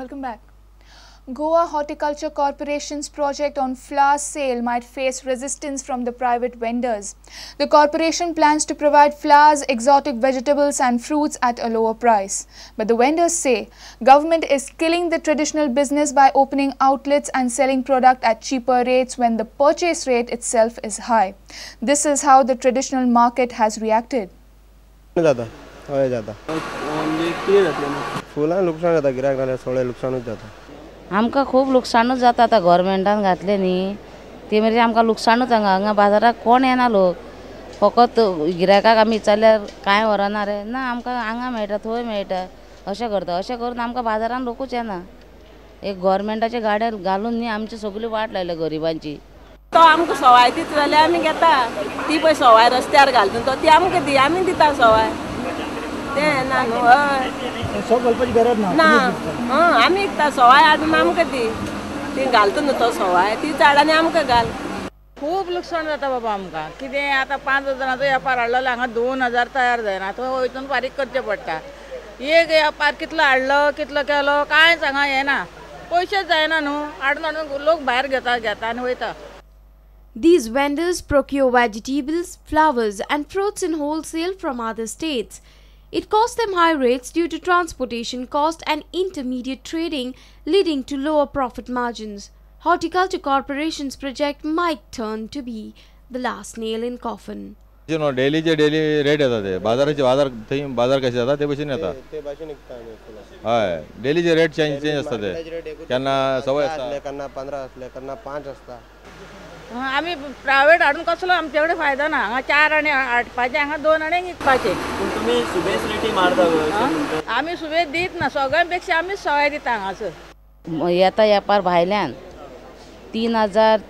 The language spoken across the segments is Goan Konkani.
Welcome back. Goa Horticulture Corporation's project on flower sale might face resistance from the private vendors. The corporation plans to provide flowers, exotic vegetables and fruits at a lower price. But the vendors say government is killing the traditional business by opening outlets and selling product at cheaper rates when the purchase rate itself is high. This is how the traditional market has reacted. फुलां लुकसाण जाता, गिरायक नाल्यार सगळें लुकसाणूच जाता. आमकां खूब लुकसाणूच जाता. आतां गव्हर्मेंटान घातलें न्ही ते मेरेन आमकां लुकसाणूच. हांगा हांगा बाजाराक कोण येना लोक, फकत गिरायकाक आमी विचारल्यार कांय व्हरना रे, ना आमकां हांगा मेळटा थंय मेळटा अशें करता. अशें करून आमकां बाजारान लोकूच येना. एक गव्हर्मेंटाचे गाडे घालून न्ही आमची सगळी वाट लायल्या गरिबांची. तो आमकां सवाय दिता जाल्यार आमी घेता, ती पळय सवाय रस्त्यार घालता तो ती आमकां दी, आमी दिता सवाय. तें ना न्हू, हय घालपाची गरज ना. ना आमी विकता सवाय हाडून आमकां दी, ती घालता न्हू तो सवाय ती झाड आनी आमकां घाल. खूब लुकसाण जाता बाबा आमकां. कितें आतां 5,000चो वेपार हाडलो हांगा 2,000 तयार जायना, थंय वयतून फारीक करचें पडटा. एक वेपार कितलो हाडलो कितलो केलो कांयच हांगा येना, पयशेच जायना न्हू. हाडून हाडून लोक भायर घेता घेता आनी वयता. These vendors procure vegetables, flowers and fruits in wholesale from other states. It costs them high rates due to transportation cost and intermediate trading, leading to lower profit margins. Horticulture Corporation's project might turn to be the last nail in coffin. डेलीचे daily rate येता ते बाजाराचे, बाजार थंय बाजार कशे जाता ते भशेन येता. ते भशेन विकता आमी फुलां. हय, डेलीचे रेट चेंज चेंज आसता ते, केन्ना 125 आसता, केन्ना 15 आसले, केन्ना 5 आसता. आमी प्रायवेट हाडून कसलो आमचे कडेन फायदो ना. हांगा 4 आणे हाडपाचे, हांगा 2 आणे विकपाचे. तुमी सुबेज रेटी मारता? आमी सुबेज दीत ना, सगळ्यां पेक्षा आमी सवाय दिता हांगासर. येता वेपार भायल्यान 3,000,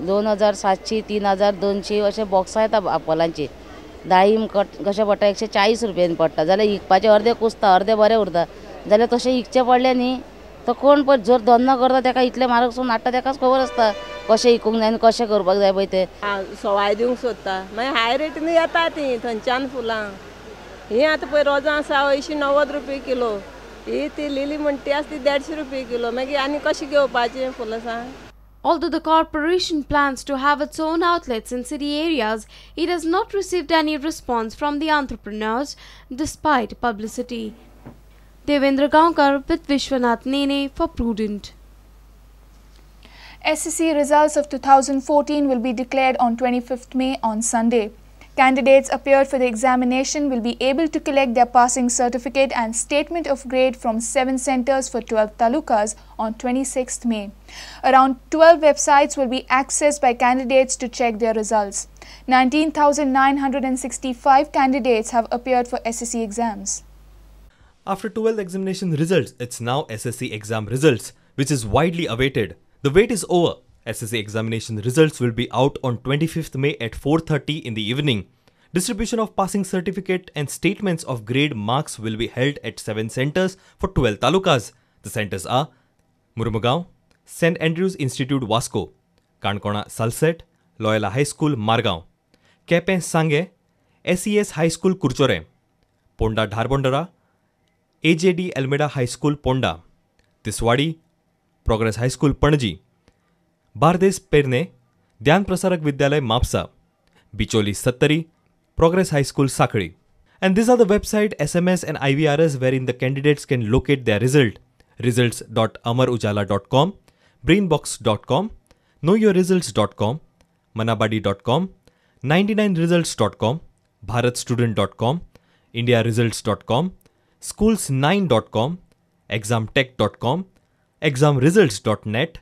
2,700, 3,200 अशे बॉक्सां येता आपोलांची. दाळीम कशें पडटा 140 रुपयान पडटा, जाल्यार विकपाचें अर्दें कुसता अर्दें बरें उरता. जाल्यार तशें विकचें पडलें न्ही तो कोण पळय जर धंदो करता तेका इतलें म्हारग सून हाडटा तेकाच खबर आसता कशें विकूंक जाय आनी कशें करपाक जाय पळय तें. सवाय दिवंक सोदता, मागीर हाय रेटीन येता ती थंयच्यान फुलां. ही आतां पळय रोजां आसा 80-90 रुपया किलो, ही ती लिली म्हणटा ती आसा ती 150 रुपया किलो. मागीर आनी कशें घेवपाचें फुलां सांग. Although the corporation plans to have its own outlets in city areas, it has not received any response from the entrepreneurs despite publicity. Devendra Gaonkar with Vishwanath Nene for Prudent. SSC results of 2014 will be declared on 25th May on Sunday. Candidates appeared for the examination will be able to collect their passing certificate and statement of grade from 7 centers for 12 talukas on 26th May. Around 12 websites will be accessed by candidates to check their results. 19,965 candidates have appeared for SSC exams. After 12th examination results, it's now SSC exam results, which is widely awaited. The wait is over. SSC examination results will be out on 25th May at 4:30 in the evening. Distribution of passing certificate and statements of grade marks will be held at 7 centers for 12 talukas. The centers are Murmugao, St. Andrews Institute Vasco, Kankona Salset, Loyola High School Margao, Kepe Sange, SES High School Kurchore, Ponda Dharbondara, AJD Almeida High School Ponda, Tiswadi, Progress High School Panaji, Bardez Pernem, Dhyan Prasarak Vidyalaya Mapsa, Bicholi Sattari, Progress High School Sakri. And these are the website, SMS and IVRS wherein the candidates can locate their result. Results.amarujala.com, brainbox.com, knowyourresults.com, manabadi.com, 99results.com, bharatstudent.com, indiaresults.com, schools9.com, examtech.com, examresults.net,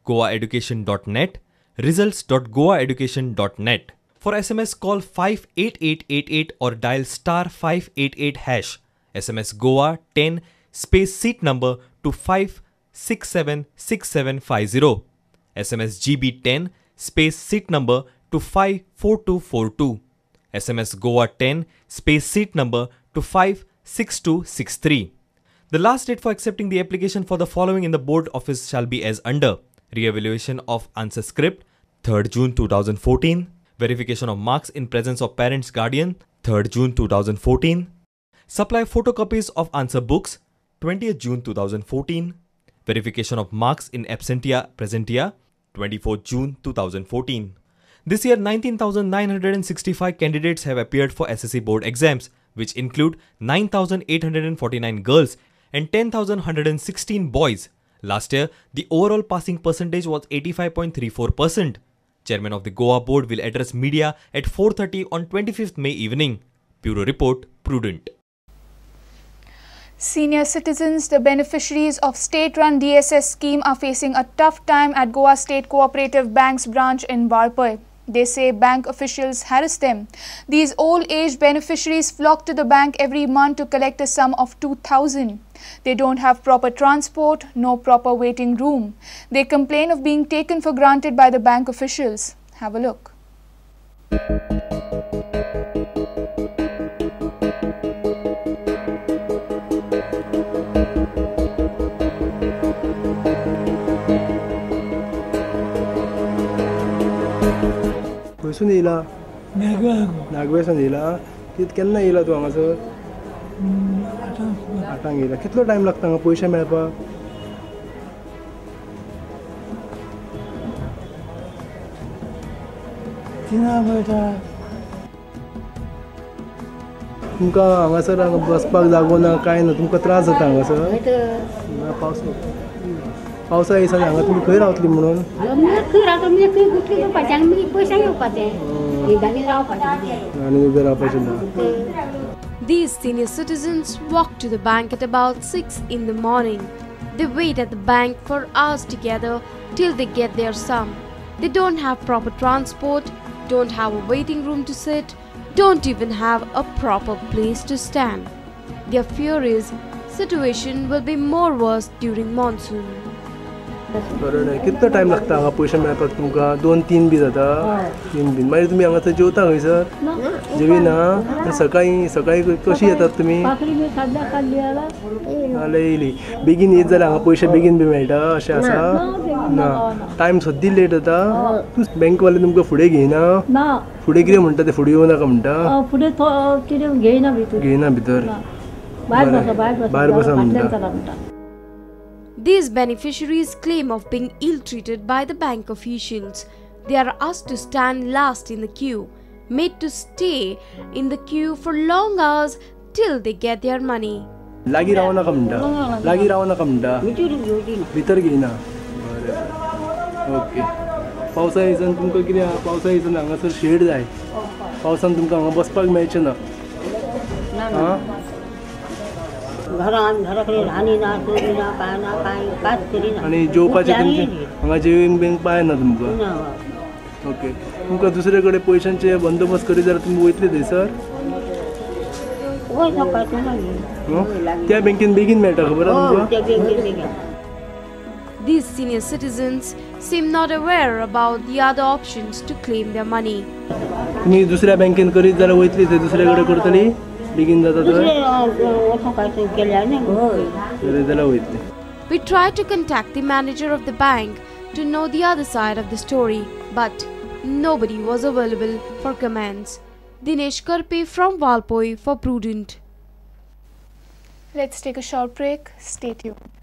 goaeducation.net, results.goaeducation.net. For SMS, call 58888 or dial *588#. SMS Goa 10 space seat number to 5676750. SMS GB10 space seat number to 54242. SMS Goa 10 space seat number to 56263. The last date for accepting the application for the following in the board office shall be as under. Re-evaluation of answer script, 3rd June 2014. Verification of marks in presence of parents guardian, 3rd June 2014. Supply photocopies of answer books, 20th June 2014. Verification of marks in absentia presentia, 24 June 2014. This year, 19,965 candidates have appeared for SSC board exams, which include 9,849 girls and 10,116 boys. Last year, the overall passing percentage was 85.34%. Chairman of the Goa board will address media at 4:30 on 25th May evening. Bureau Report, Prudent. Senior citizens, the beneficiaries of state-run DSS scheme, are facing a tough time at Goa State Cooperative Bank's branch in Valpoi. They say bank officials harass them. These old-age beneficiaries flock to the bank every month to collect a sum of 2,000. They don't have proper transport, no proper waiting room. They complain of being taken for granted by the bank officials. Have a look. खंयसून येयला? नागवेसून येयला. केन्ना येयला तूं हांगासर? 8 येयला. कितलो टायम लागता हांगा पयशे मेळपाक? तुमकां हांगासर हांगा बसपाक जागो ना, कांय ना, तुमकां त्रास जाता हांगासर? पावस पावसा दिसांनी हांगा तुमी खंय रावतली म्हणून? आनी उबें रावपाचें ना. These senior citizens walk to the bank at about 6 in the morning. They wait at the bank for hours together till they get their sum. They don't have proper transport, don't have a waiting room to sit, don't even have a proper place to stand. Their fear is situation will be more worse during monsoon. बरें, कितलो टायम लागता हांगा पयशे मेळपाक तुमकां? 2-3 बी जाता? 3 बी. मागीर तुमी हांगासर जेवता खंयसर? जेविना? सकाळीं सकाळीं कशी येतात तुमी? नाल्यार येयली बेगीन येत जाल्यार हांगा पयशे बेगीन बी मेळटा अशें आसा ना? टायम सद्दी लेट जाता. बँकवाले तुमकां फुडें घेयना? फुडें कितें म्हणटा ते? फुडें येवं नाका म्हणटा? फुडें घेयना भितर. घेयना भितर, भायर बसा म्हणटा. These beneficiaries claim of being ill-treated by the bank officials. They are asked to stand last in the queue, made to stay in the queue for long hours till they get their money. लागी राव नाका म्हणटा, लागी राव नाका म्हणटा, भितर घेयना. बरें, ओके. पावसा दिसान तुमकां कितें आहा? पावसा दिसान हांगासर शेड जाय. पावसान तुमकां हांगा बसपाक मेळचें ना. आं, घरान घरा कडेन रांदी ना, चोरी ना, काय ना, काय कांयच करिना. आनी जेवपाचें तुमचें हांगा जेवंक बीन पाय ना तुमकां? ओके. तुमकां दुसरे कडेन पयशांचे बंदोबस्त करीत जाल्यार तुमी वयतले थंयसर? त्या बँकेन बेगीन मेळटा खबर आहा तुमकां? These senior citizens seem not aware about the other options to claim their money. तुमी दुसऱ्या बँकेन करीत जाल्यार वयतली थंय, दुसरे कडेन करतली बेगीन जाता तर? We tried to contact the manager of the bank to know the other side of the story, but nobody was available for comments. Dinesh Karpe from Valpoi for Prudent. Let's take a short break. Stay tuned.